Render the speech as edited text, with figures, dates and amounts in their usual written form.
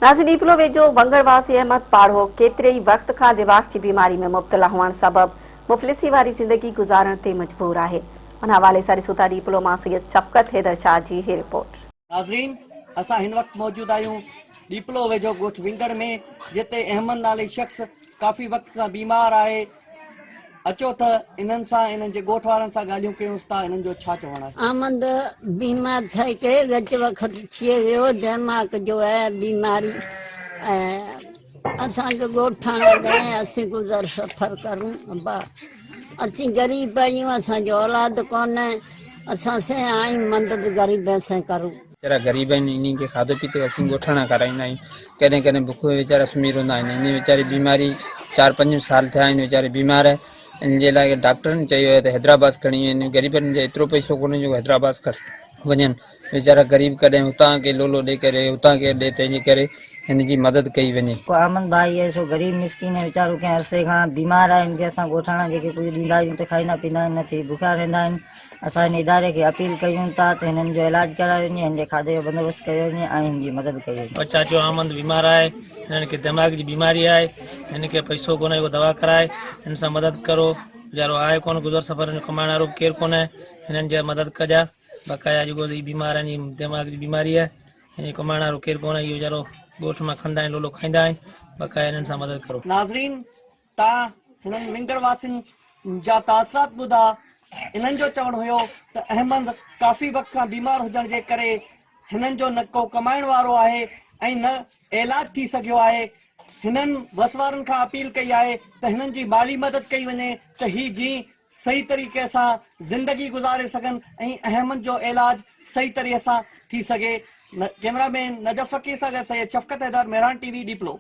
ناظرين ڏيپلو ويجهو ونگڙ واسي احمد پاڙهو ڪيتري ئي وقت کان دماغ جي بيماري ۾ مبتلا هئڻ سبب مفلسي واري زندگي گذارڻ تي مجبور آهي ان حوالي سان ڏسون ٿا ڏيپلو مان سيد شفقت حيدر شاهه جي هي رپورٽ. ناظرين اسان هن وقت موجود آهيون ڏيپلو ويجهو ڳوٺ ونگڙ ۾ جتي احمد نالي شخص ڪافي وقت کان بيمار آهي اچو ته انهن سان انهن جي ڳوٺ وارن سان ڳالهيون ڪيونس ٿا انهن جو ڇا چوڻ آهي. احمد بيمار ٿئي ڪي ڳچ وقت ٿئي ويو دماغ جو اهي بيماري ۽ اسان کي ڳوٺاڻا ڏي اسين گذر سفر ڪرون ابا اسين غريب آهيون اسان جو اولاد ڪونهي اسان سين آهيون مدد غريبن سين ڪرون. ويچارا غريب آهن انهن کي کاڌو پيتو اسين ڳوٺاڻا کارائيندا آهيون ڪڏهن ڪڏهن بک ۾ ويچارا سمهي رهندا آهن ان ويچاري بيماري چار پنج سال ٿيا آهن ويچاري بيمار آهي ان جي لاء ڊاڪٽرن چيو آهي ته حيدرآباد کڻي وڃ غريبن جي ايترو پئسو ڪونهي جو حيدرآباد کڻي وڃن ويچارا غريب ڪڏهن هتان ڪي لولو ڏي ڪري هتان ڪي ڏي تنهن جي ڪري هن جي مدد ڪئي وڃي. احمد ڀائي آهي سو غريب مسڪين آهي ويچارو ڪنهن عرصي کان بيمار آهي هن کي اسان ڳوٺاڻا جيڪي ڪجهه ڏيندا آهيون ته کائيندا پيئندا آهن نه ٿي بکيا رهندا آهن اسان هن اداري کي اپيل ڪيون ٿا ته هنن جو علاج ڪرايو وڃي، هن جي کاڌي جو بندوبست ڪيو وڃي ۽ هن جي مدد ڪئي وڃي. پر چاچو احمد بيمار آهي هنن کي دماغ جي بيماري آهي هن کي پئسو ڪونهي جيڪو دوا ڪرائي هن سان مدد ڪرو ويچارو آهي ڪونه گذر سفر هن جو ڪمائڻ وارو به ڪير ڪونهي هنن جي مدد ڪجا بقايا جيڪو هي بيمار آهن هي دماغ جي بيماري آهي هن جي ڪمائڻ وارو ڪير ڪونهي هي ويچارو ڳوٺ مان کندا آهن لولو کائيندا آهن بقايا هنن سان مدد ڪرو. ناظرين تان هنن ونگڙ واسين جا تاثرات ٻڌا، انهن جو چوڻ هيو ته احمد ڪافي وقت کان بيمار هجڻ جي ڪري هنن جو نه ڪو ڪمائڻ وارو آهي ۽ نه علاج ٿي سگهيو آهي، هنن وس وارن کان اپيل ڪئي آهي ته هنن جي مالي مدد ڪئي وڃي ته هي جين صحيح طريقي سان زندگي گذاري سگهن ۽ احمد جو علاج صحيح طريقي سان ٿي سگهي، ڪئميرا مين نجف فقير سان گڏ سيد شفقت حيدر، مهراڻ ٽي وي، ڏيپلو.